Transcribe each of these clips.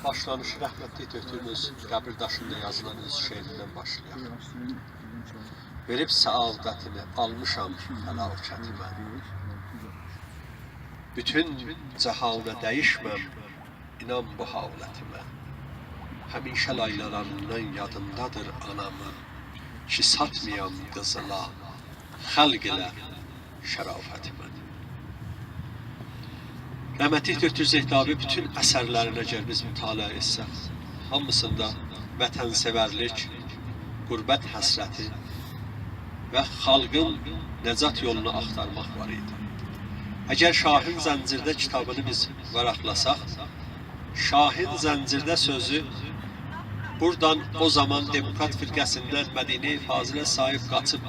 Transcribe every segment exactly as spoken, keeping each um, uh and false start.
باشلانیشی رحمتلی دؤکتورون اؤز قبیر داشیندا یازیلان اؤز شعریندن باشلایاق. وئریب سعادتینی آلمیشام فلاکتی من. بوتون جهاندا دییشمم، اینان بو حالتی من. همیشه لایلالاریندان یادیمدادیر آنامین، کی ساتمایام قیزیلا، خلق ایله شرافتی من. رحمتلی دؤکتور زهتابی بوتون اثرلرینی اگر بیز مطالعه ائتسک، هامیسیندا وطن‌سئورلیک، غربت حسرتی و خالقین نجات یولونو آختارماق وار ایدی. اگر شاهین زنجیرده کیتابینی بیز واراقلاساق، شاهین زنجیرده سؤزو بورادان او زامان دموکرات فرقه‌سیندن مدینهٔ فاضله صاحب قاچیب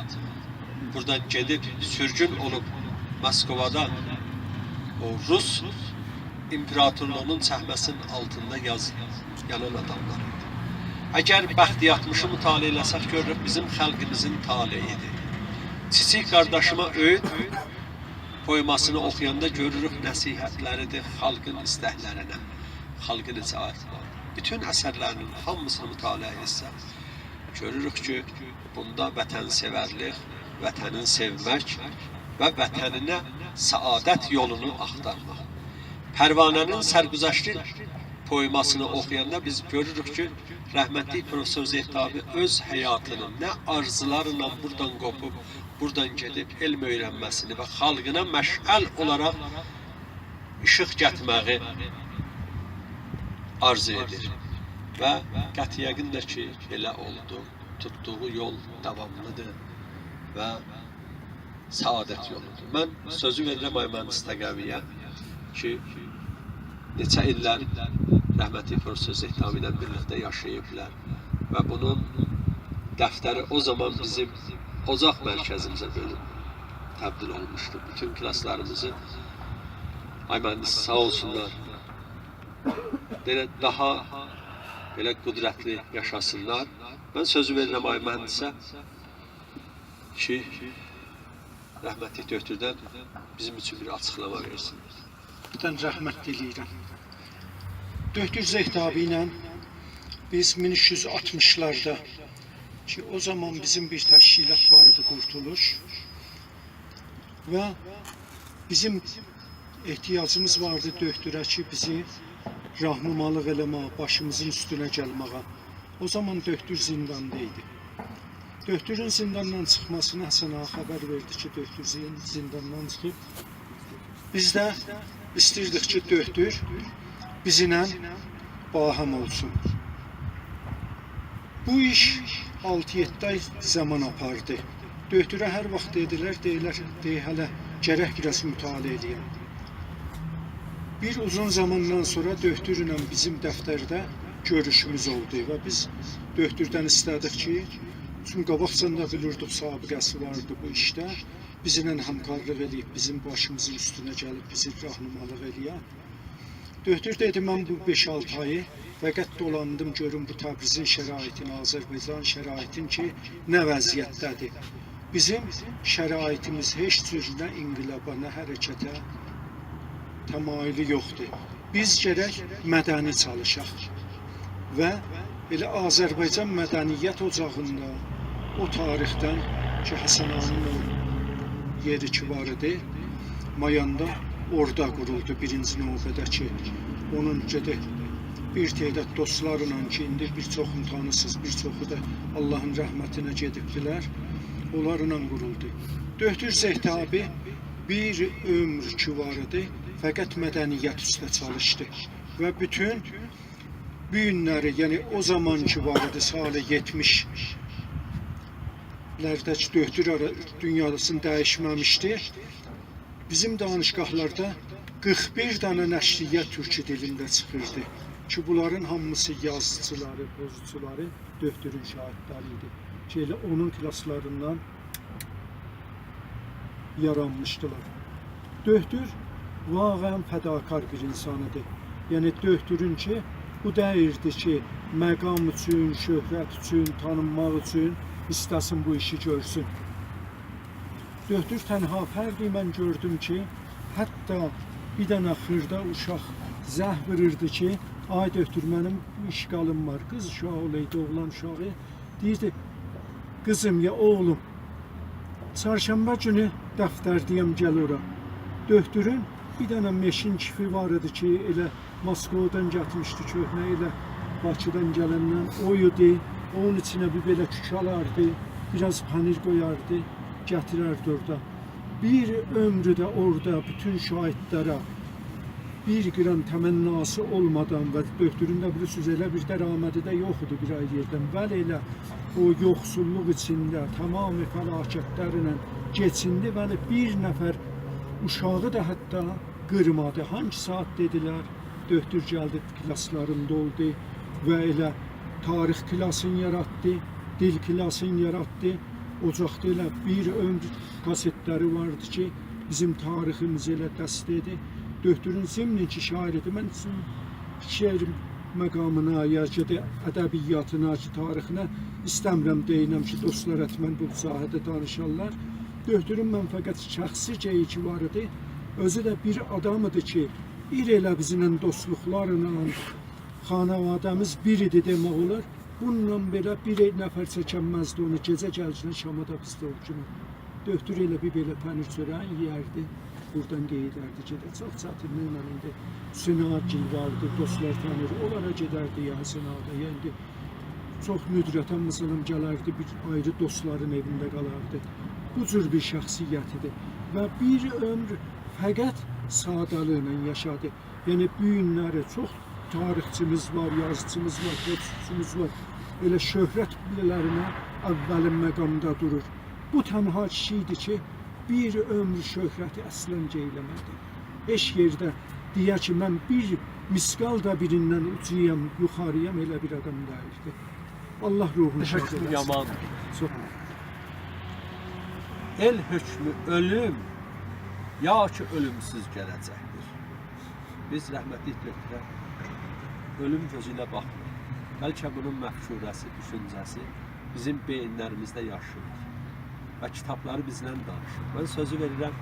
بورادان گئدیب سورگون اولوب مسکووادا او روس ایمپراتورلوغونون چکمه‌سینین آلتیندا یاز-، یانان آداملار ایدی. اگر بخت یاتمیشی مطالعه ائله‌سک، گؤروروک بیزیم خالقیمیزین طالعی‌دیر. کیچیک قارداشیما اؤیود پوئماسینی اوخویاندا گؤروروک نصیحتلری‌دیر خالقین ایستکلرینه، خالقین اطاعتینه. بوتون اثرلرینین هامیسینی مطالعه ائتسک، گؤروروک کی، بوندا وطن‌سئورلیک، وطنین سئومک و وطنینه سعادت یولونو آختارماق. پروانه‌نین سرگذشتی پوئماسینی اوخویاندا بیز گؤروروک کی، رحمتلی پروفسور زهتابی اؤز حیاتینین نه آرزولارلا بورادان قوپوب، بورادان گئدیب علم اؤیرنمه‌سینی و خالقینا مشعل اولاراق ایشیق گتیرمه‌یی آرزو ائدیر. و قطعی یقین ده کی، ائله اولدو. توتدوغو یول داواملی‌دیر و سعادت یولودور. من سؤزو وئریرم آقای مهندس تقوی‌یه کی، نئچه ایللر رحمتلی پروفسور زهتابی ایله بیرلیکده یاشاییبلار و بونون دفتری او زامان بیزیم اوجاق مرکزیمیزه بؤلوب تبدیل اولموشدو. بوتون کلاسلاریمیزی، آقای مهندس، ساغ اولسونلار، بئله داها بئله قدرتلی یاشاسینلار. من سؤزو وئریرم آقای مهندسه کی، رحمتلی دؤکتوردن بیزیم اوچون بیر آچیقلاما وئرسین. من رحمت دیله‌ییرم. دؤکتور زهتابی ایله بیز مین اوچ یوز آلتمیشلاردا کی، او زامان بیزیم بیر تشکیلات وار ایدی، قورتولوش. و بیزیم احتیاجیمیز واردی دؤکتوره کی، بیزی راهنمالیق ائله‌مه‌یه، باشیمیزین اوستونه گلمه‌یه. او زامان دؤکتور زینداندا ایدی. دؤکتورون زینداندان چیخماسینی حسن آقا خبر وئردی کی، دؤکتور زین-، زینداندان چیخیب. بیز ده ایسته‌ییردیک کی، دؤکتور بیزیمله باهم اولسون. بو ایش آلتی-یئددی آی زامان آپاردی. دؤکتوره هر واخت دئدیلر، دئییرلر، دئییر، هله گرک بیر آز مطالعه ائله‌یم. بیر اوزون زاماندان سونرا دؤکتورله بیزیم دفترده گؤروشوموز اولدو و بیز دؤکتوردن ایسته‌دیک کی، چونکی قاباقجادان دا بیلیردیک، سابقه‌سی واردی بو ایشده. بیزیمله همکارلیق ائله‌ییب، بیزیم باشیمیزین اوستونه گلیب، بیزی راهنمالیق ائله‌یه. دؤکتور دئدی، من بو بئش-آلتی آیی فقط دولاندیم، گؤروم بو تبریزین شرایطینی، آذربایجان شرایطین کی، نه وضعیتده‌دیر. بیزیم شرایطیمیز هئچ جور نه انقلابا، نه حرکته تمایلی یوخدور. بیز گرک مدنی چالیشاق و ائله آذربایجان مدنیت اوجاغیندا او تاریخدن کی، حسن آقانین او یئری کی وار ایدی، مایاندا اورادا قورولدو بیرینجی نوبه‌ده کی، اونون گئدی بیر تعداد دوستلارلا کی، ایندی بیر چوخونو تانیسینیز، بیر چوخو دا آللاهین رحمتینه گئدیبدیلر، اونلارلا قورولدو. دؤکتور زهتابی بیر عؤمور کی وار ایدی، فقط مدنیت اوسته چالیشدی و بوتون بو گونلری، یعنی او زامان کی وار ایدی، سال یئتمیشلرده کی، دؤکتور آرا-، دونیاسینی دییشمه‌میشدی. بیزیم دانشگاهلاردا قیرخ بیر دنه نشریات تورکی دیلینده چیخیردی کی، بونلارین هامیسی یازیچیلاری، پوزوجولاری دؤکتورون شاگیردلری ایدی کی، ائله اونون کلاسلاریندان یارانمیشدیلار. دؤکتور واقعاً فداکار بیر اینسان ایدی. یعنی دؤکتورون کی، بو دئییلدی کی، مقام اوچون، شهرت اوچون، تانینماق اوچون ایسته‌سین بو ایشی گؤرسون. دؤکتور تنها فردی من گؤردوم کی، حتی بیر دنه خیردا اوشاق زنگ ووروردو کی، «آی دؤکتور، منیم اشکالیم وار.» قیز اوشاغی اولایدی، اوغلان اوشاغی. دئییردی: «قیزیم یا اوغلوم، چرشنبه گونو دفترده‌یم، گل اورا.» دؤکتورون بیر دنه ماشین کیفی وار ایدی کی، ائله مسکوودان گتیرمیشدی کؤهنه، ائله باکیدان گلندن او ایدی. اونون ایچینه بیر بئله کوکو آلاردی، بیر آز پنیر قویاردی، گتیرردی اورادا. بیر عؤمرو ده اورادا بوتون شاگیردلره بیر قران تمناسی اولمادان و دؤکتورون ده بیلیرسینیز، ائله بیر درآمدی ده یوخ ایدی بیر آیری یئردن. ولی ائله او یوخسوللوق ایچینده تمام فلاکتلرله کئچیندی. ولی بیر نفر اوشاغی دا حتی قیرمادی. هانگی ساعات دئدیلر، دؤکتور گلدی، کلاسلارین دولدو و ائله تاریخ کلاسینی یاراتدی، دیل کلاسینی یاراتدی. اوجاقدا ائله بیر عؤمور کاسئتلری واردی کی، بیزیم تاریخیمیزی ائله دسته‌دی. دؤکتورون ضمناً کی شاعر ایدی. من سیزین شعر مقامینا، یا کی، ادبیاتینا، کی، تاریخینه ایسته‌میرم دئیینم کی، دوستلار حتماً بو ساحه‌ده دانیشارلار. دؤکتورون من فقط شخصی شئیی کی وار ایدی، اؤزو ده بیر آدام ایدی کی، ایر ائله بیزیمله دوستلوقلارلا، خانواده‌میز بیر ایدی دئمک اولار. بونونلا بئله بیر نفر چکنمزدی اونو، گئجه گلگینه شاما دا بیز ده او کیمی. دؤکتور ائله بیر بئله پنیر چؤره‌یین یئیردی، بورادان قئییدردی گئدردی. چوخ چتینلیکله ایندی حسین آغاگیل واردی، دوستلار تانیر، اونلارا گئدردی، یا حسین آغا دا، یا ایندی چوخ ندرتاً، مثلاً، گلردی، بیر آیری دوستلارین ائوینده قالاردی. بو جور بیر شخصیت ایدی و بیر عؤمور فقط ساده‌لیکله یاشادی. یعنی، بو گونلری چوخ تاریخچیمیز وار، یازیچیمیز وار، پروفسورچوموز وار. ائله شهرت قوللاریندا اولین مقامدا دورور. بو تنها کیشی ایدی کی، بیر عؤمور شهرتی اصلاً گئیله‌مه‌دی. هئچ یئرده دئیه کی، من بیر مثقال دا بیریندن اوجایام، یوخاری‌یام، ائله بیر آدام دئییلدی. الله روحونو شاد ائله‌سین. حکمو یاماندیر. چوخ. ائل حکمو اؤلوم، یا کی اؤلومسوز گله‌جکدیر. بیز رحمتلیک دؤکتوره اؤلوم گؤزو ایله باخمیریق. بلکه بونون مفکوره‌سی، دوشونجه‌سی بیزیم بئیینلریمیزده یاشاییر و کیتابلاری بیزله دانیشیر. من سؤزو وئریرم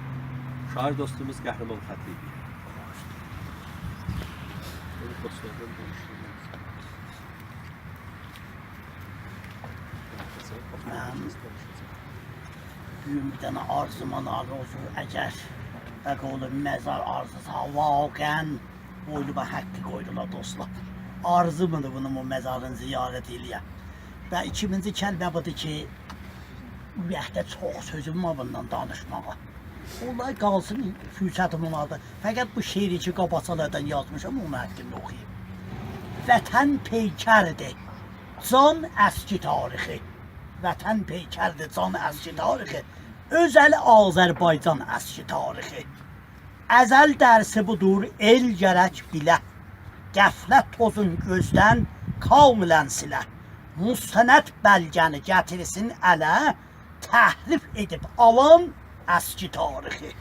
شاعر دوستوموز قهرمان خطیبی‌یه. بونو دوستلاردان دانیشدیرماق. من بو گون بیر دنه آرزوم آرزو اولسون، اگر به قول مزار آرزوسا واقعاً بوینوما حقی قویدولار، دوستلار. آرزومدور بونون، بو مزارین زیارت ائله‌یم. و ایکینجی کلمه بودور کی، اورکده چوخ سؤزوم وار بوندان دانیشماغا. اولار قالسین، فرصتیم اولمادی. فقط بو شعری کی، قاباقجالاردا یازمیشام، اونون حقینده اوخویوم. وطن پیکردی، جان اسکی تاریخی. وطن پیکردی، جان اسکی تاریخی. اؤزل آذربایجان اسکی تاریخی. ازل درسی بودور، ائل گرک بیله. غفلت توزون گؤزدن کاملاً سیله. مستند بلگه‌نی گتیرسین اله، تحریف ائدیب آلان اسکی تاریخی.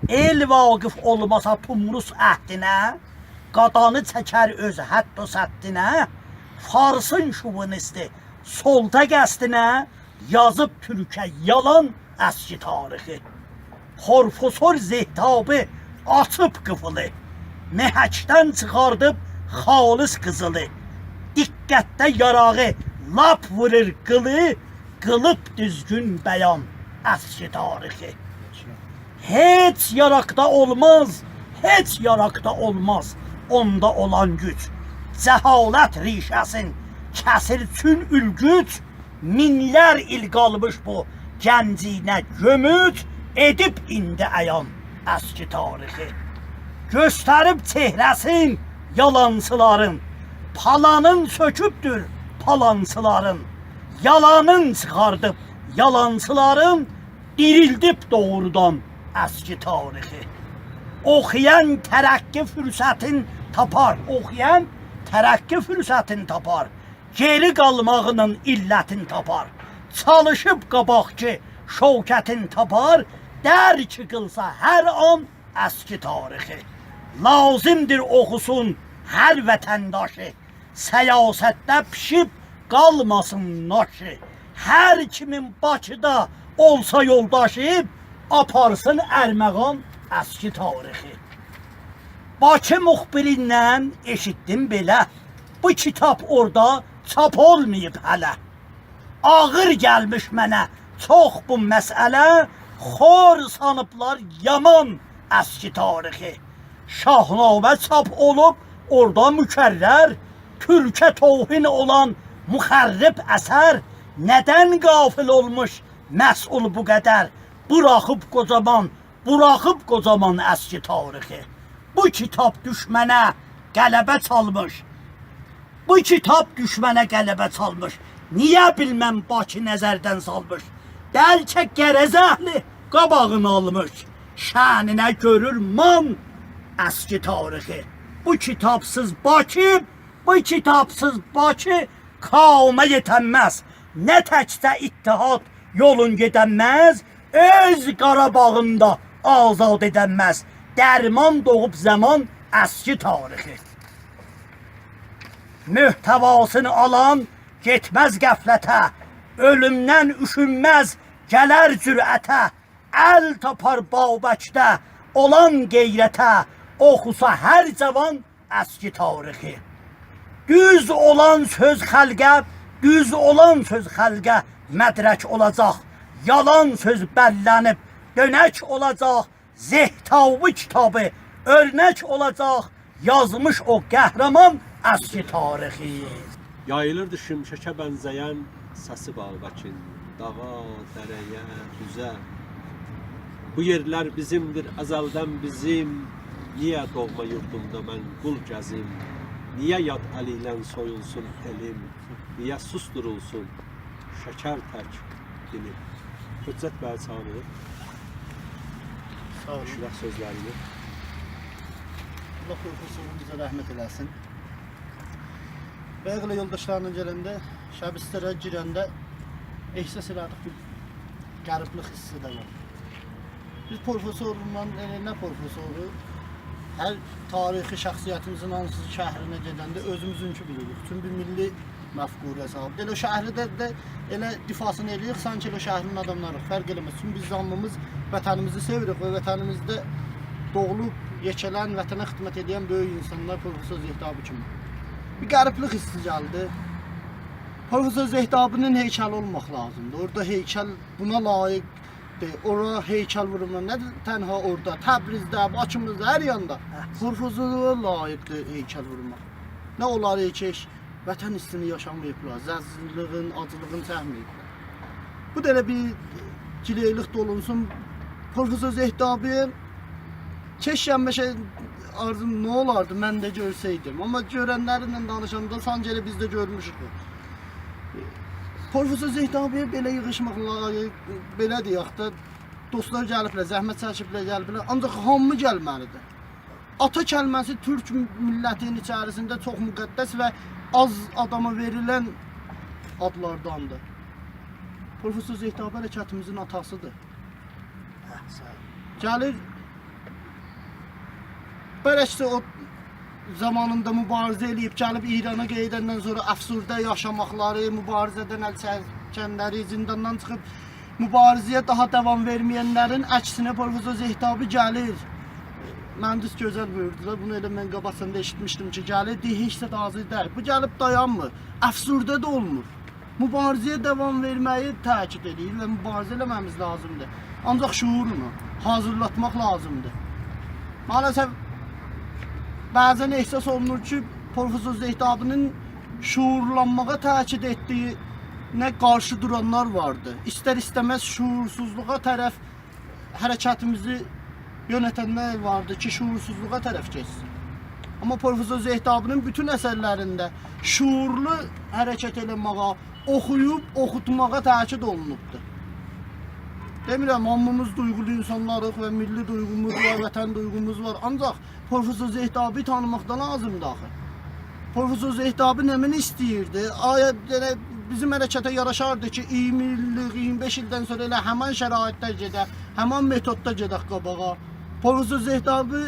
ائل واقف اولماسا تومروس عهدینه، قادانی چکر اؤز حد و سدینه، فارسین شووینیستی سلطه قصدینه، یازیب تورکه یالان اسکی تاریخی. پروفسور زهتابی آچیب قیفیلی، محکدن چیخاردیب خالص قیزیلی. دقتده یاراغی لاپ وورور قیلی، قیلیب دوزگون بیان اسکی تاریخی. هئچ یاراقدا اولماز، هئچ یاراقدا اولماز اوندا اولان گوج. جهالت ریشه‌سین کسیر چون اولگوج، مینلر ایل قالمیش بو گنجینه گؤموج، ائدیب ایندی عیان اسکی تاریخی. گؤستریب چهره‌سین یالانچیلارین، پالانین سؤکوبدور پالانچیلارین. یالانین چیخاردیب یالانچیلارین، دیریلدیب دوغرودان اسکی تاریخی. اوخویان ترقی فرصتین تاپار، اوخویان ترقی فرصتین تاپار. گئری قالماغینین علتین تاپار. چالیشیب قاباقکی شوکتین تاپار. درک قیلسا هر آن اسکی تاریخی. لازیمدیر اوخوسون هر وطنداشی، سیاستده پیشیب قالماسین ناشی. هر کیمین باکیدا اولسا یولداشی، آپارسین ارمغان اسکی تاریخی. باکی مخبریندن ائشیتدیم بئله: بو کیتاب اورادا چاپ اولماییب هله. آغیر گلمیش منه چوخ بو مسئله، خور سانیبلار یامان اسکی تاریخی. شاهنامه چاپ اولوب اورادا مکرر، تورکه توهین اولان مخرب اثر. ندن غافل اولموش مسئول بو قدر؟ بوراخیب قوجامان، بوراخیب قوجامان اسکی تاریخی. بو کیتاب دوشمنه غلبه چالمیش. بو کیتاب دوشمنه غلبه چالمیش. نییه بیلمم باکی نظردن سالمیش؟ بلکه غرض اهلی قاباغینی آلمیش. شأنینه گؤرور مان اسکی تاریخی. بو کیتابسیز باکی، بو کیتابسیز باکی کامه یئتنمز. نه تکجه اتحاد یولون گئدنمز، اؤز قاراباغین دا آزاد ائدنمز. درمان دوغوب زامان اسکی تاریخی. محتواسینی آلان گئتمز غفلته، اؤلومدن اوشونمز، گلر جرأته. ال تاپار بابکده اولان غیرته، اوخوسا هر جوان اسکی تاریخی. دوز اولان سؤز خلقه، دوز اولان سؤز خلقه مدرک اولاجاق. یالان سؤز بللنیب دؤنک اولاجاق. زهتابی کیتابی اؤرنک اولاجاق، یازمیش او قهرمان اسکی تاریخی. یاییلیردی شیمشکه بنزه‌ین سسی بابکین، داغا، دره‌یه، دوزه. بو یئرلر بیزیمدیر ازلدن بیزیم، نییه دوغما یوردومدا من قول گزیم؟ نییه یاد ال ایله سویولسون ائلیم؟ نییه سوسدورولسون شکر تک دیلیم؟ حجت بی، چاغیریریق. ساغ اولون. ائشیدک سؤزلرینی. آللاه پروفسوروموزا رحمت ائله‌سین. بایاق ائله یولداشلارلا گلنده، شبستره گیرنده احساس ائله‌دیک بیر غریبلیک حیسی ده وار. بیز پروفسورلا، ائله نه پروفسورو، هر تاریخی شخصیتیمیزین هانسی شهرینه گئدنده اؤزوموزونکو بیلیریک. چونکی بیر میللی مفکوره صاحیبدیر. ائله او شهرده ده ائله دفاعسینی ائله‌ییریک، سانکی ائله او شهرین آداملاری‌ییق. فرق ائله‌مز. چونکی بیز هامیمیز وطنیمیزی سئویریک و وطنیمیزده دوغولوب، یئکه‌لن، وطنه خدمت ائدن بؤیوک اینسانلار پروفسور زهتابی کیمی. بیر غریبلیک حیسی گلدی. پروفسور زهتابی‌نین هیکلی اولماق لازیمدیر. اورادا هیکل بونا لایقدیر. اورا هیکل وورولمالی. نه تنها اورادا، تبریزده، باکیمیزدا، هر یاندا. هه. پروفسورا لایقدیر هیکل وورولماق. نه اولار کی، وطن ایستینی یاشاماییبلار، زلیللیگین، آجیلیغین چکمه‌ییبلر. بو دا ائله بیر گیلئیلیک ده اولونسون. پروفسور زهتابی، کئشکه، مئشکه، آرزوم نه اولاردی، من ده گؤرسه‌یدیم. آمما گؤرنلرینن دانیشاندا سانکی ائله بیز ده گؤرموشوک. پروفسور زهتابی‌یه بئله ییغیشماق لایق، بئله دئیک ده، دوستلار گلیبلر، زحمت چکیبلر، گلیبلر. آنجاق هامی گلمه‌لیدیر. آتا کلمه‌سی تورک میللتینین ایچریسینده چوخ مقدس و آز آداما وئریلن آدلارداندیر. پروفسور زهتابی حرکتیمیزین آتاسیدیر. هه، ساغ اول. گلیر، برعکس او زامانیندا مبارزه ائله‌ییب، گلیب ایرانا قئییدندن سونرا افسرده یاشاماقلاری، مبارزه‌دن ال چکنلری، زینداندان چیخیب مبارزه‌یه داها داوام وئرمه‌ینلرین عکسینه پروفسور زهتابی گلیر. مهندس گؤزل بویوردولار، بونو ائله من قاباقجان دا ائشیتمیشدیم کی، گلیر، دئییر، هئچ زاد حاضر دئییل. بو گلیب دایانمیر، افسرده ده اولمور. مبارزه‌یه داوام وئرمه‌یی تأکید ائله‌ییر و مبارزه ائله‌مه‌میز لازیمدیر. آنجاق شعورلا حاضرلاتماق لازیمدیر. مع‌الاسف، بعضا احساس اولونور کی، پروفسور زهتابی‌نین شعورلانماغا تأکید ائتدیگینه قارشی دورانلار واردی. ایستر-ایسته‌مز شعورسوزلوغا طرف حرکتیمیزی یؤنتنلر واردی کی، شعورسوزلوغا طرف گئتسین. آمما پروفسور زهتابی‌نین بوتون اثرلرینده شعورلو حرکت ائله‌مه‌یه، اوخویوب اوخوتماغا تأکید اولونوبدور. دئمیرم، هامیمیز دویغولو اینسانلاریق و میللی دویغوموز وار، وطن دویغوموز وار. آنجاق پروفسور زهتابی تانیماق دا لازیمدیر آخی. پروفسور زهتابی نمنه ایسته‌ییردی؟ آیا، یعنی، بیزیم حرکته یاراشاردی کی، ایگیرمی ایللیک، ایگیرمی بئش ایلدن سونرا ائله همان شرایطده گئدک، همان متوددا گئدک قاباغا؟ پروفسور زهتابی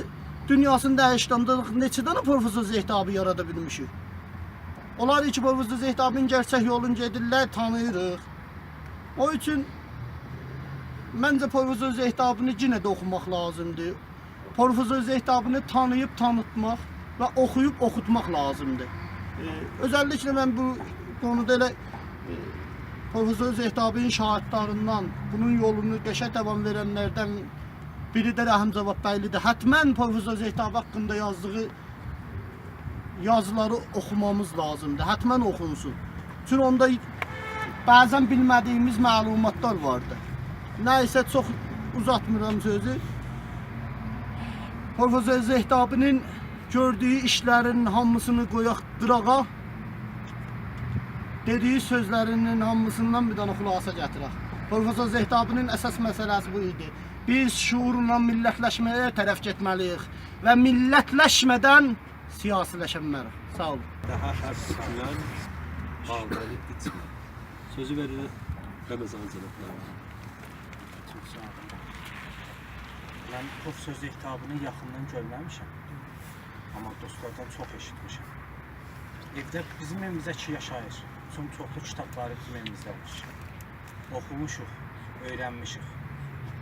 دونیاسینی دییشدنده نئچه دنه پروفسور زهتابی یارادا بیلمیشیک؟ اونلار کی، پروفسور زهتابی‌نین گئرچک یولون گئدیرلر، تانیییریق. او اوچون منجه پروفسور زهتابی‌نی یئنه ده اوخوماق لازیمدیر. پروفسور زهتابی‌نی تانیییب تانیتماق و اوخویوب اوخوتماق لازیمدیر. ائ، اؤزللیکله من بو قونودا ائله، ائ، پروفسور زهتابی‌نین شاگیردلریندن، بونون یولونو قشه داوام وئرنلردن بیری ده رحیم جوادبیگلی‌دیر. حتماً پروفسور زهتابی حاقیندا یازدیغی یازیلاری اوخومامیز لازیمدیر. حتماً اوخونسون. چونکی اوندا بعضاً بیلمه‌دیگیمیز معلوماتلار واردی. نه ایسه، چوخ اوزاتمیرام سؤزو. پروفسور زهتابی‌نین گؤردویو ایشلرین هامیسینی قویاق قیراغا. دئدیگی سؤزلری‌نین هامیسیندان بیر دنه خلاصه گتیرک. پروفسور زهتابی‌نین اساس مسئله‌سی بو ایدی. بیز شعورلا میللتلشمه‌یه طرف گئتمه‌لی‌ییک و میللتلشمه‌دن سیاسی‌لشه بیلمه‌ریک. ساغ اولون. داها هر کوچودن باغلاری ایچمه. سؤزو وئریرم رمضان جنابلارینا. چوخ ساغ اولون. من پروفسور زهتابی‌نی یاخیندان گؤرمه‌میشم. آمما دوستلاردان چوخ ائشیتمیشم. ائوده، بیزیم ائویمیزده کی یاشاییر. چون چوخلو کیتابلاری بیزیم ائویمیزده وار. اوخوموشوق، اؤیرنمیشیک.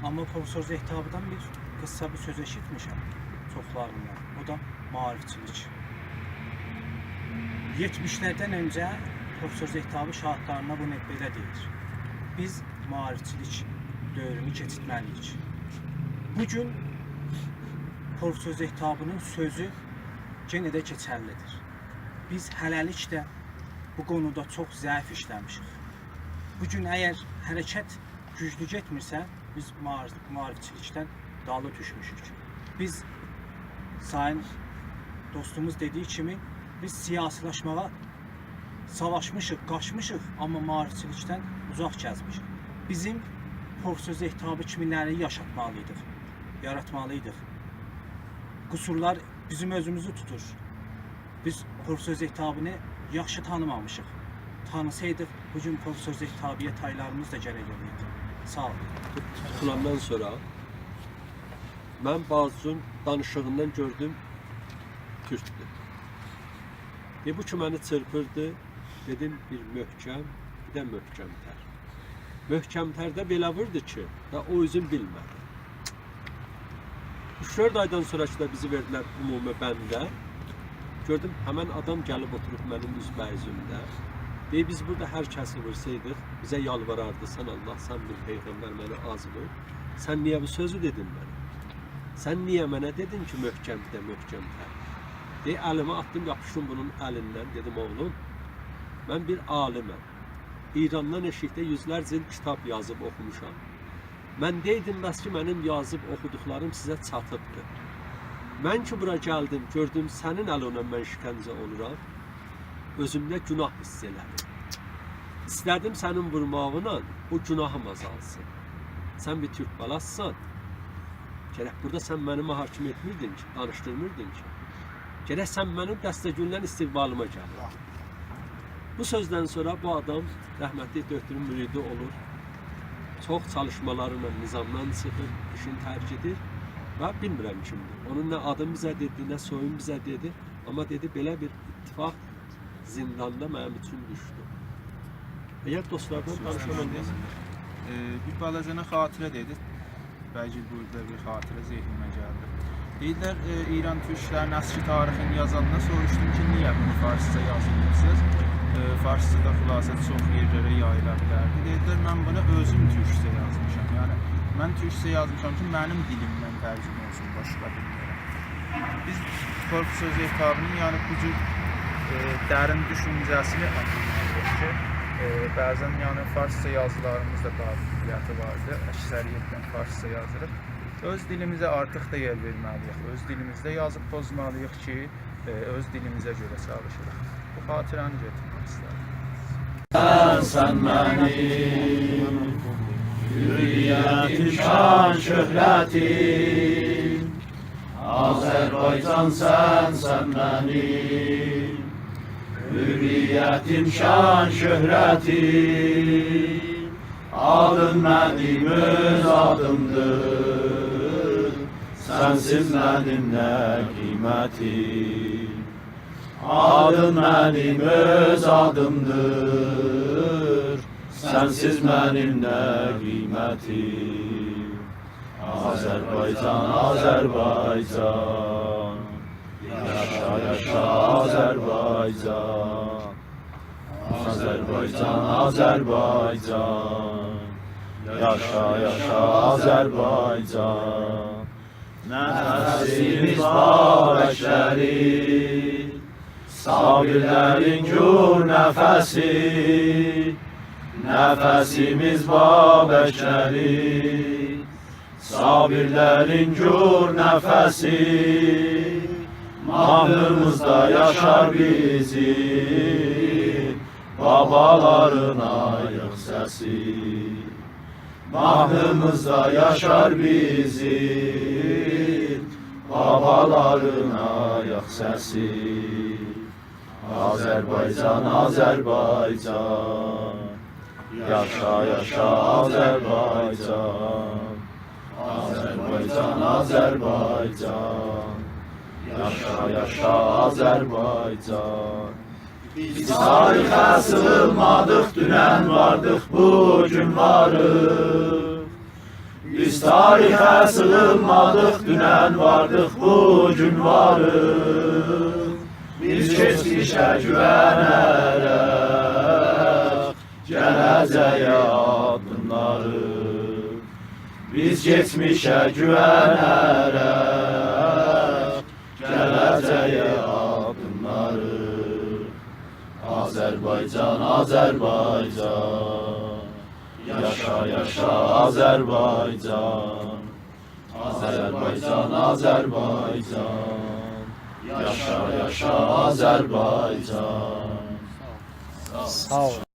آمما پروفسور زهتابی‌دن بیر قیسا بیر سؤز ائشیتمیشم چوخلاریندان. او دا معاریفچیلیک. یئتمیشلردن اؤنجه پروفسور زهتابی شاگیردلرینه بونو بئله دئییر: «بیز معاریفچیلیک دؤورونو کئچیرتمه‌لی‌ییک.» بو گون پروفسور زهتابی‌نین سؤزو یئنه ده کئچرلی‌دیر. بیز هله‌لیک ده بو قونودا چوخ ضعیف ایشله‌میشیک. بو گون اگر حرکت گوجلو گئتمیرسه، بیز معار-، معاریفچیلیکدن دالی دوشموشوک. بیز، سایین دوستوموز دئدیگی کیمی، بیز سیاسی‌لشمه‌یه ساواشمیشیق، قاچمیشیق، آمما معاریفچیلیکدن اوزاق گزمیشیک. بیزیم پروفسور زهتابی کیمی‌لری یاشاتمالی‌یدیق، یاراتمالی‌یدیق. قصورلار بیزیم اؤزوموزو توتور. بیز پروفسور زهتابی‌نی یاخشی تانیمامیشیق. تانیسایدیق، بو گون پروفسور زهتابی‌یه تایلاریمیز دا گرک اولایدی. ساغ اولون. توتولاندان سونرا من بازجون دانیشیغیندان گؤردوم، تورکدور. ائ، بو کی منی چیرپیردی، دئدیم، بیر محکم، بیر ده محکم‌تر. محکم‌ترده بئله ووردو کی، دا او اؤزون بیلمه‌دی. اوچ-دؤرد آیدان سونرا کی دا بیزی وئردیلر عمومی بنده، گؤردوم، همن آدام گلیب اوتوروب منیم اوز به اوزومده. دئییر، بیز بورادا هر کسی وورسایدیق، بیزه یالواراردی: «سن الله، سن بیر پیغمبر، منی آز وور. سن نییه بو سؤزو دئدین منه؟ سن نییه منه دئدین کی، محکم، بیر ده محکم‌تر؟» دئییر، الیمی آتدیم، یاپیشدیم بونون الیندن. دئدیم، اوغلوم، من بیر عالیمم. ایراندان ائشیکده یوزلرجه ایل کیتاب یازیب اوخوموشام. من دئیدیم، بس کی، منیم یازیب اوخودوقلاریم سیزه چاتیبدیر. من کی، بورا گلدیم، گؤردوم سنین الینله من شکنجه اولورام، اؤزومده گوناه حیس ائله‌دیم. ایسته‌دیم سنین وورماغینلا او گوناهیم آزالسین. سن بیر تورک بالاسیسان. گرک بورادا سن منی محاکمه ائتمیردین کی، دانیشدیرمیردین کی. گرک سن منیم دسته‌گلدن استقبالیما گلیردین. بو سؤزدن سونرا بو آدام، رحمتلی، دؤکتورون مریدی اولور. چوخ چالیشمالارینان نظامدان چیخیر، ایشین ترک ائدیر و بیلمیرم کیمدیر. اونون نه آدینی بیزه دئدی، نه سویونو بیزه دئدی. آمما دئدی، بئله بیر اتفاق زینداندا منیم اوچون دوشدو. اگر دوستلاردان دانیشان اولماسا. ائ، بیر بالاجانا خاطره دئدی. بلکه بورادا بیر خاطره ذهنیمه گلدی. دئییرلر، ائ، ایران تورکلرین اسکی تاریخینی یازاندا سوروشدوم کی، نییه بونو فارسجا یازمیسینیز؟ ائ، فارسجا دا خلاصه چوخ یئرلره یاییلا بیلردی. دئدیلر، من بونو اؤزوم تورکجه یازمیشام. یعنی، من تورکجه یازمیشام کی، منیم دیلیمدن ترجمه اولسون باشقا دیللره. بیز پروفسور زهتابی‌نین، یعنی، بو جور، ائ، درین دوشونجه‌سینی آنلایاریق کی، ائ، بعضاً، یعنی، فارسجا یازیلاریمیز دا قابلیتی واردی. اکثریتاً فارسجا یازیریق. اؤز دیلیمیزه آرتیق دَیر وئرمه‌لی‌ییک. اؤز دیلیمیزده یازیب پوزمالی‌ییق کی، ائ، اؤز دیلیمیزه گؤره چالیشیریق. بو خاطره‌نی گتیرمک ایسته‌دیم. سن، سن منیم حریتیم، شان شهرتیم. آذربایجان، سن، سن منیم حریتیم، شان شهرتیم. آدین منیم اؤز آدیمدیر، سنسیز منیم نه قیمتیم؟ آدین منیم اؤز آدیمدیر، سنسیز منیم نه قیمتیم؟ آذربایجان، آذربایجان، یاشا، یاشا، آذربایجان. آذربایجان، آذربایجان، یاشا، یاشا، آذربایجان. نفسیمیز بابکلری، صابرلرین گور نفسی. نفسیمیز بابکلری، صابرلرین گور نفسی. ماهنیمیزدا یاشار بیزیم بابالارین آیاق سسی. ماهنیمیزدا یاشار بیزیم بابالارین آیاق سسی. آذربایجان، آذربایجان، یاشا، یاشا، آذربایجان. آذربایجان، آذربایجان، یاشا، یاشا، آذربایجان. بیز تاریخه سیغینمادیق، دونن واردیق، بو گون واریق. بیز تاریخه سیغینمادیق، دونن واردیق، بو گون واریق. بیز کئچمیشه گوونه‌رک گله‌جه‌یه آددیملاریق. بیز کئچمیشه گوونه‌رک گله‌جه‌یه آددیملاریق. آذربایجان، آذربایجان، یاشا، یاشا، آذربایجان. آذربایجان، آذربایجان، یاشا، یاشا، آذربایجان. ساغ اول.